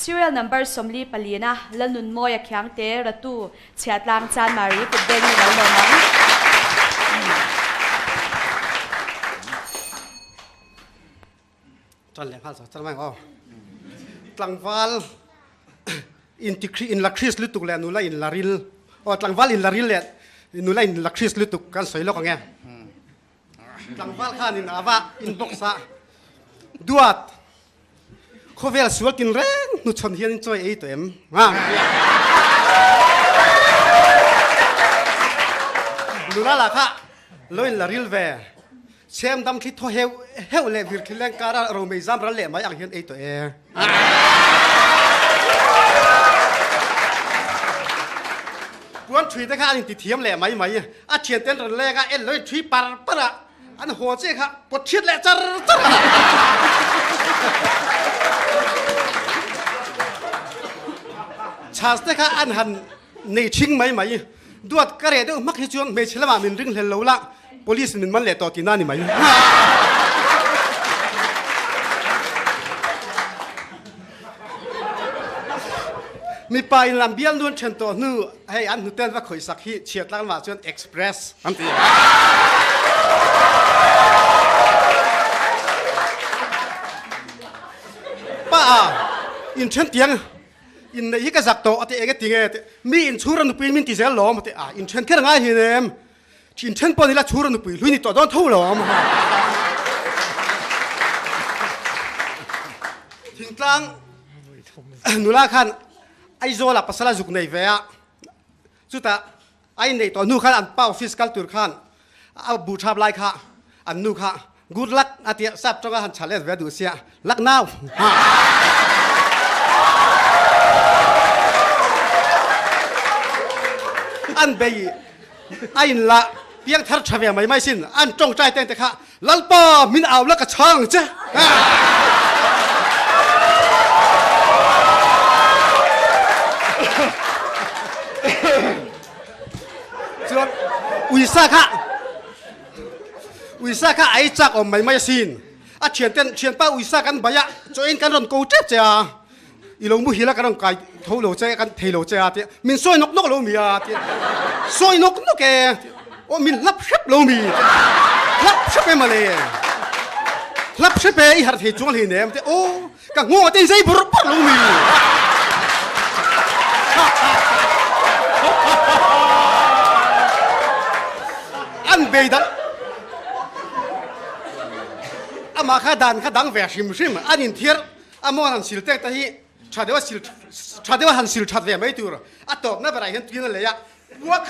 Serial number 44 na Lalnunmawia Khiangte Ratu Chhiahtlang Chanmari kut beng i lo lawm ang. Ṭan leh nghal char char mai ang aw. Tlangval in ti in la Chris lutuk leh nula in la ril aw tlangval in la ril leh nula in la Chris lutuk kan sawi lawk ang e. Tlangval khanin a va inbox a duat khawvel sual tin reng hnuchhawn hian in chawi ei tawh em? Nula lah kha lo in la ril ve. Chhem dam thli thaw heuh heuh leh vir thli leng kara romei zam ral leh mai ang hian ei tawh e. Puan thui te kha an inti thiam leh mai mai. A thian ten rawn leng a, en lo in thui par par a, an haw che kha pawt thiat leh char char a. Chhas te kha an han nei thing mai mai. Duat ka reh deuh hmak hi chuan hmeichhe lamah min ringhlel lo la, police in min man leh tawh tihna a ni mai. Mipa in lam bial nuan then tawh hnu hei an hnuten va khawih sak hi chhiatlang lamah chuan express an ti a. Pa a in then tiang in neih hi ka zak tawh a ti eng e tinge ti mi in chhur a nupui min ti zel lawm a ti a in then kher ngai hi nem in then pawh ni la chhur a nupui hlui ni tawh dawn tho lawm thingtlang nula khan Aizawl ah pasal a zuk nei ve a chutah a inneih tawh hnu khan an pa office kal tur khan a bu thap lai kha an nu kha good luck a tia sap tawng a han challenge ve duh sia luck now ha an bei a in la piang thar tha ve mai mai sin an tawngtai ten te kha Lalpa min au la ka chhang che chuan uisa kha uisa kha ai chak awm mai mai asin a thian ten thianpa uisa kan bai a chaw in kan rawn ko tep che a i lo muhil a kan rawn kai tho lo che kan thei lo che a tia min sawi nawk nawk lo mi a tia sawi nawk nawk e aw min hlap hrep lo mi hlap hrep e male hlap hrep e i harh thei chuang hlei nem tia aw ka nghawng a te zai bur bur lo mi an bei dan amah kha dan kha dang ve hrim hrim an inthiar A mawn han sil tek te hi tha deuha sil tha deuha han sil that ve mai tur a tawpna berah hian tuin a lei a puak.